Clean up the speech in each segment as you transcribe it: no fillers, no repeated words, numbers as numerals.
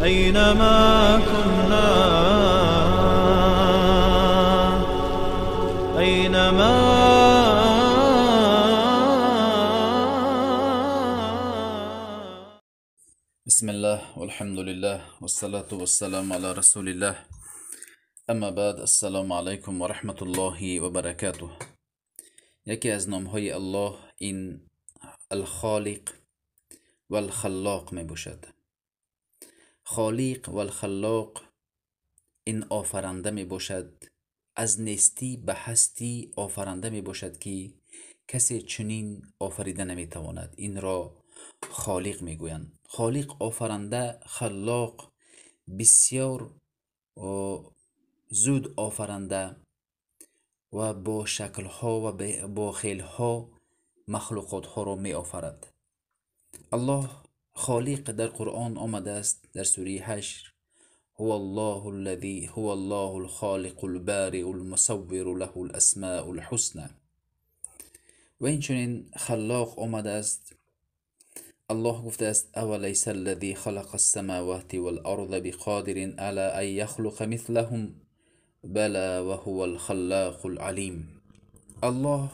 أينما كنا، أينما. بسم الله والحمد لله والصلاة والسلام على رسول الله، اما بعد، السلام علیکم و رحمت الله و برکاته. یکی از نامهای الله این الخالق و الخلاق می باشد. خالق و الخلاق این آفرنده می باشد، از نیستی به هستی آفرنده می باشد که کسی چنین آفریده نمی تواند. این را خالق می گویند. خالق آفرنده، خلاق بسیار زود آفرنده و با شکلها و با خیلها مخلوقاتها را می آفرد. الله خالق در قرآن آمده است در سوره حشر: هو الله الذي هو الله الخالق البارئ المصور له الاسماء الحسنى. و اینچنین خلاق آمده است. الله گفته است: اولیس الذي خلق السماوات والارض بقادر على ان يخلق مثلهم بلى وهو الخلاق العلیم. الله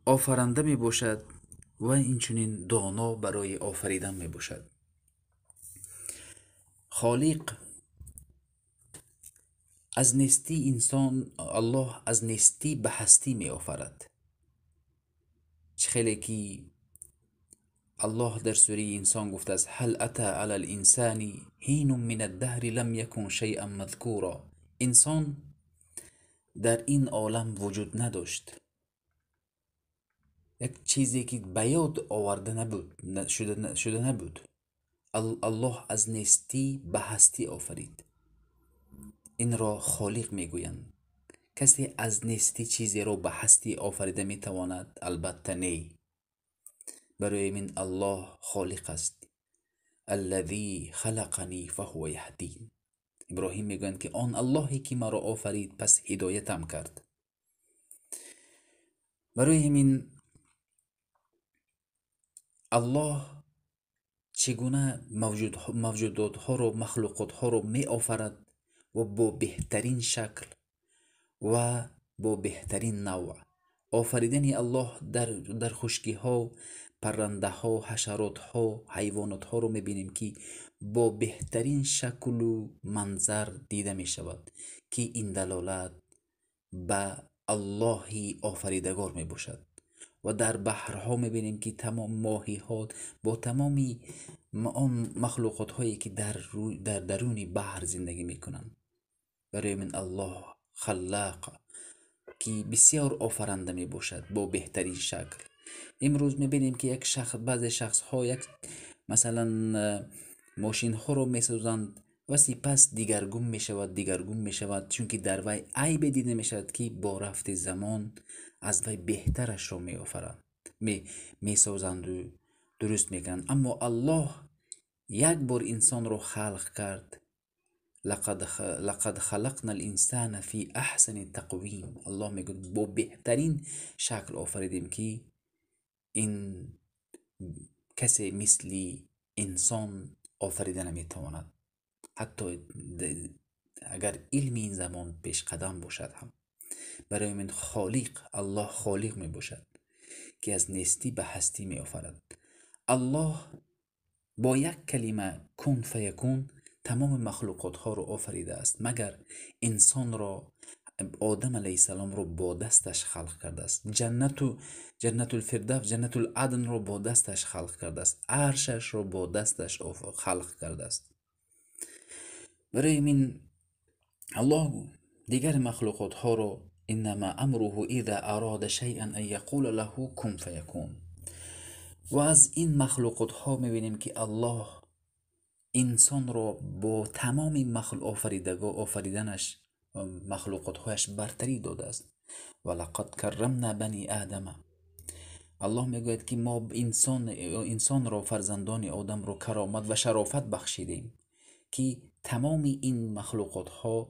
آفرنده می باشد و اینچنین دانا برای آفریدن می باشد. خالق از نیستی انسان، الله از نیستی به هستی می آفرد. چه خیلی که الله در سوره انسان گفته است: هل اتى علی الانسان حین من الدهر لم یکن شیئا مذکورا. انسان در این عالم وجود نداشت، یک چیزی که به یاد آورده نبود، شده نبود. الله از نیستی به هستی آفرید. این را خالق میگویند. کسی از نیستی چیزی را به هستی آفریده میتواند؟ البته نه. برای من الله خالق است. الذی خلقنی فهو یهدین. ابراهیم میگویند که آن اللهی که مرا آفرید پس هدایتم کرد. برای همین الله چگونه موجوداتها رو، مخلوقاتها رو می آفرد و با بهترین شکل و با بهترین نوع. آفریدن الله در خشکی ها، پرنده ها، حشرات ها، حیوانات ها رو می بینیم که با بهترین شکل و منظر دیده می شود که این دلالت به اللهی آفریدگار می باشد. و در بحرها می بینیم که تمام ماهی ها با تمامی آن مخلوقات هایی که در درون بحر زندگی می کنند. برای من الله خلاق که بسیار آفرنده می باشد با بهترین شکل. امروز می بینیم که یک شخص، بعض شخص ها یک مثلا ماشین ها رو می سازند و سپس دیگرگون می شود، دیگرگون می شود، چون که در وی عیب دیده می شود که با رفت زمان از وی بهترش رو می آفرند، می سازند و درست می کنند. اما الله یک بار انسان رو خلق کرد. لقد خلقنا الانسان فی احسن تقویم. الله میگه با بهترین شکل آفریدیم که این کسی مثلی انسان آفریده نمیتواند، حتی اگر علم این زمان پیش قدم باشد هم. برای من خالق، الله خالق می باشد که از نیستی به هستی می آفرد. الله با یک کلمه کن فیکون تمام مخلوقات ها رو آفریده است، مگر انسان را، آدم علیه السلام رو با دستش خلق کرده است. جنت الفردوس، جنت العدن رو با دستش خلق کرده است. عرشش رو با دستش خلق کرده است. برای من الله دیگر مخلوقات ها رو انما امره اذا اراد شیئا ان یقول له کن فیکون. و از این مخلوقات ها میبینیم که الله انسان را با تمام آفریدنش مخلوقاتهایش برتری داده است. و لقد کرمنا بنی آدم. الله میگوید که ما انسان را، فرزندان آدم را کرامت و شرافت بخشیدیم که تمام این مخلوقات ها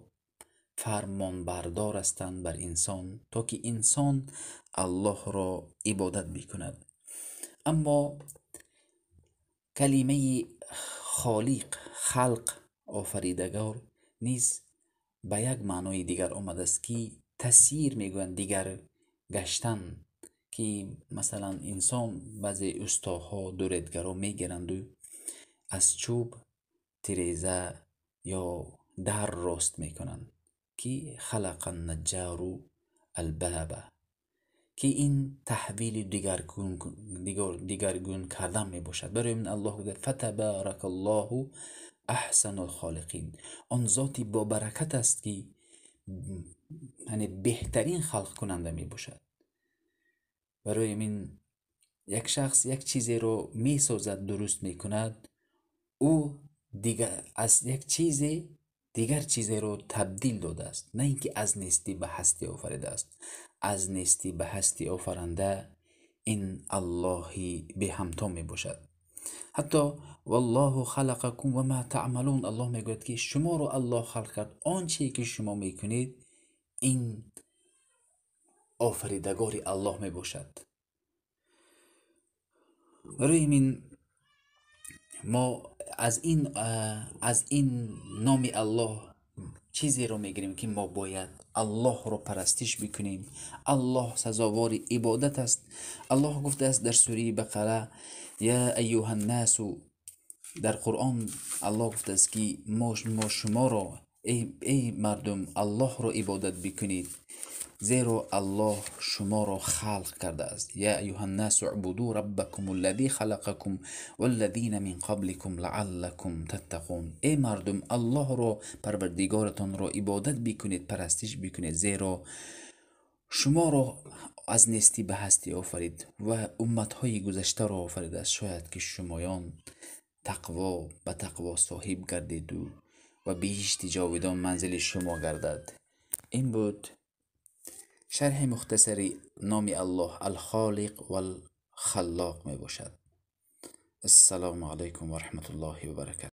فرمانبردار هستند بر انسان تا که انسان الله را عبادت بکند. اما کلمه Холиқ, халқ, офаридагор низ ба як маънои дигар омадааст, ки тасйир мегӯянд, дигар гаштан, ки масалан инсон баъзе устоҳо, дуредгаро мегиранду аз чӯб тиреза ё дар рост мекунанд, ки халақан наҷҷару албаба, ки ин таҳвили дигаргун кардан мебошад. Барои ин Аллоҳ гуфт: фатабаракаллоҳу аҳсанул холиқин. Он зоти бобаракат аст, ки яъне беҳтарин халқкунанда мебошад. Барои ин як шахс як чизеро месозад, дуруст мекунад, ӯ дигар аз як чизе дигар чизеро табдил додааст, на ин ки аз нестӣ ба ҳастӣ офаридааст. Аз нестӣ ба ҳастӣ офаранда ин Аллоҳи беҳамто мебошад. Ҳатто валлоҳу халақакум ва ма таъмалун, Аллоҳ мегӯяд, ки шуморо Аллоҳ халқ кард, он чие ки шумо мекунед ин офаридагори Аллоҳ мебошад. Барои ин мо аз ин номи Аллоҳ чизеро мегирем, ки мо бояд Аллоҳро парастиш бикунем. Аллоҳ сазовори ибодат аст. Аллоҳ гуфтааст дар сураи Бақара: я айюҳаннасу. Дар Қуръон Аллоҳ гуфтааст, ки мо шуморо, эй мардум, Аллоҳро ибодат бикунед, зеро Аллоҳ шуморо халқ кардааст. Я айюҳаннасу убуду раббакум аллази халақакум валлазина мин қабликум лааллакум таттақун. Эй мардум, Аллоҳро, парвардигоратонро ибодат бикунед, парастиш бикунед, зеро шуморо аз нестӣ ба ҳастӣ офарид ва умматҳои гузаштаро офаридааст, шояд ки шумоён тақво ба тақво соҳиб гардеду ва биҳишти ҷовидон манзили шумо гардад. Ин буд шарҳи мухтасари номи Аллоҳ Ал-Холиқ вал-Халлоқ мебошад. Ассалому алайкум ва раҳматуллоҳи ва баракатуҳ.